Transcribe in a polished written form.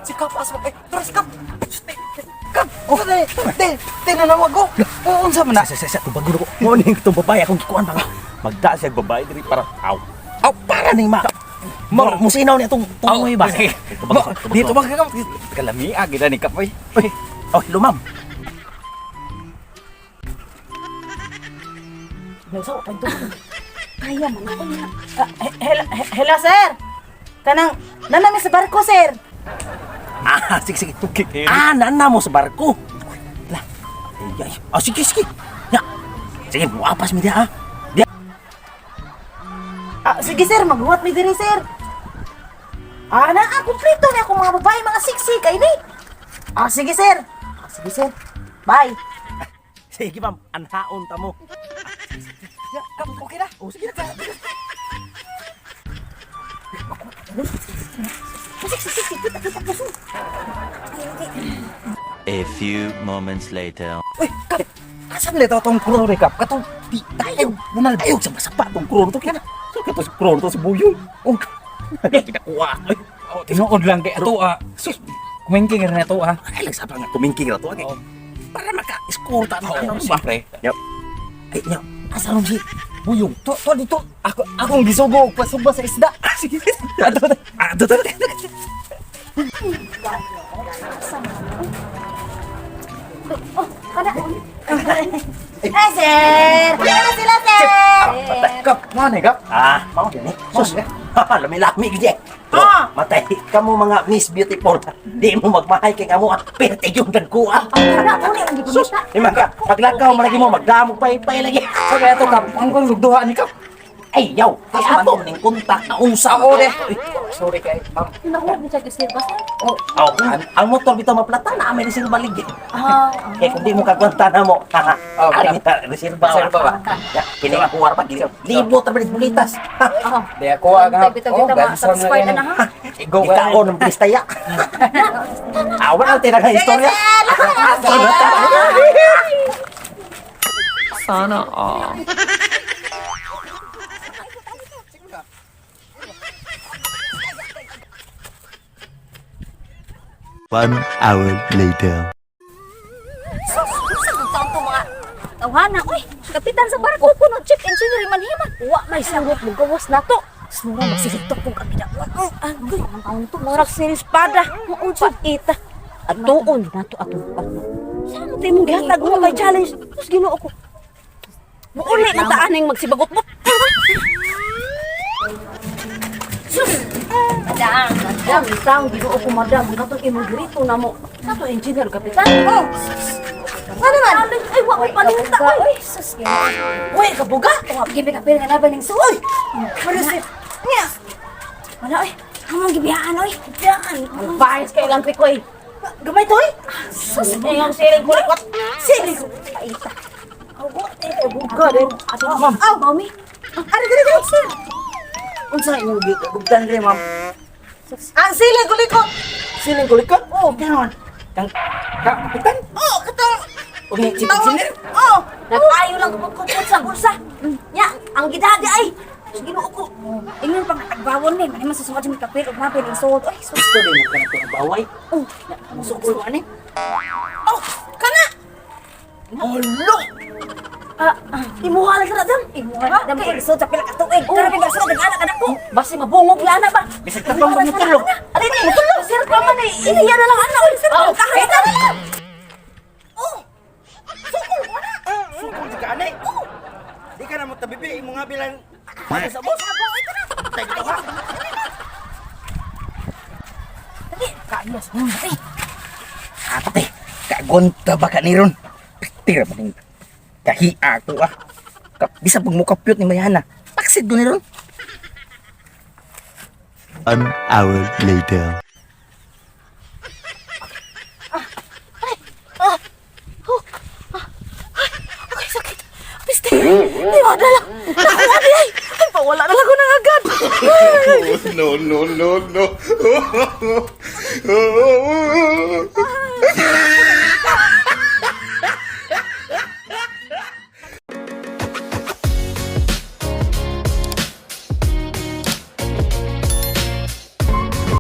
Si Kap, asma. Terus Kap. Kap. Oh, tinanawag ko. Unsa man na? Sa tubag ko. Morning itong babae akong gikuan ba. Magda siya babae diri para aw para ning ma. Musinaw ni atong tungoy ba. Dito ba Kap? Kalamiag gid ni Kap oy. Oh, lumam. So, kaya man ako niya. Hello, sir. Kanang, nanami sa barko, sir. Sige. Nana mo sa barko. Lah. Sige. Ya. Sige, muapas mi dia. Sige, sir, maghuwat mi diri, sir. Kumpleto na ako mga babae, mga siksi, kay ni. Sige, sir. Sige, sir. Bye. Sige, ma'am. Anhaon ta mo. Ya, Kap, okay na. Oh, sige na. A few moments later. Uy, Kap. Asan nito tong kuro ni Kap? Katong di tayo. Ayaw sa masapa tong kron to kaya. So kato si kron to si buyo. Oh. Kinakuha. Tinuod lang kay ato Sus. Kumingking rin ato Ay lang sa nga kumingking na to. Oh. Para maka-escorta na Oo, ba? siyempre. Yup. Ay, nya. Asa ron si Buyong? To dito. Akong gisugo pasugba sa isda. Sige. Ato. Sir! Kaya sila, sir! Kap, mana Kap? Mau din eh. Sus. Lami-lami gid. Ah. Matay ka mo mga Miss Beautiful. Di mo magmahay kay amo perte yung dan ko. Sus. Imang ka paglakaw malagi mo magdamog pay lagi. So kaya to Kap, ang kong lugduha ni Kap. Ay, yaw. Ay, ato ning kontak na unsa Ako de. Sorry kay Ma'am. Nakuha mo siya kasi ba, sir? Oh, ang motor bitaw maplata na amin reserva ligi. Kaya kung di mo kagwanta na mo, ari kita reserva. Reserva ba? Ya, kini ako war pa gili. Libo ta bilis bulitas. Di ako aga. Bitaw-bitaw satisfied na ha. Go Ikaw ng pistaya. Awan ang tinaga istorya. Sana all. One hour later. Saan to mga tawanan? Uy, kapitan sa barko ko no check engineer man himan. Wa may sangot mo gawas na to. Snura magsisigtok kung kami dakwat. Agoy, ang taon to. Morak series pada. Maunsa ita. At tuon na to atong pa. Saan mo tayo mong gihatag mo kay challenge? Tapos ginoo ko. Muuli na taan yung magsibagot mo. Sus! Madam, isang ginoo ko madam. Katong imong na mo. Kato engineer kapitan. Oh! Ano man? Ay, wak may paninta. Uy, sus. Uy, kabuga. Gibi ka pila nga naban ng suoy. Ano si? Nga. Wala, uy. Hamang gibihaan, uy. Gibihaan. Bayas ka ilang pikoy. Gamay to, uy. Sus, yung siling kulikwat. Siling. Paita. Awa, kabuga din. Ma'am. Aw, mami. Ano, gani, sir. Unsa inyong gibugtan rin, Ma'am? Ang siling kulikot. Siling kulikot? Oh, gano'n. Kang kapitan? Oh, katong. Uni si engineer? Oh, nag-ayo lang kapag sa bulsa. Nya, ang gidadi ay. Ginoo ko. Ingon pang tagbawon ni, mani man sa sungod sa kapil ug napil ang suot. Ay, sus. Gusto din mo kanang pinabaway. Oh, musukul ani. Oh, kana. Olo! Imuha lang kana dam. Imuha lang dam kay suot sa pila ka tuig. Kana pila suot ang anak ko. Basi mabungog lana ba? Bisag ka pang magtulog. Ari ni, mutulog sir pa man ni. Iniya na lang anak. Sir, kahit na. Oh. Sukul ko na. Sukul ka anay. Di ka na mo tabibi mo nga bilang sa boss. Tay ko ha. Kayos. Ate, kagonta ba ka ni ron? Tira ba ning kahia ko Bisa pag mo kapyot ni Mayana. Taksid ko ni ron. One hour later. Ay, sakit. Piste. Di wala lang. Nakuha di ay. Ay, pawala na lang ko ng agad. No.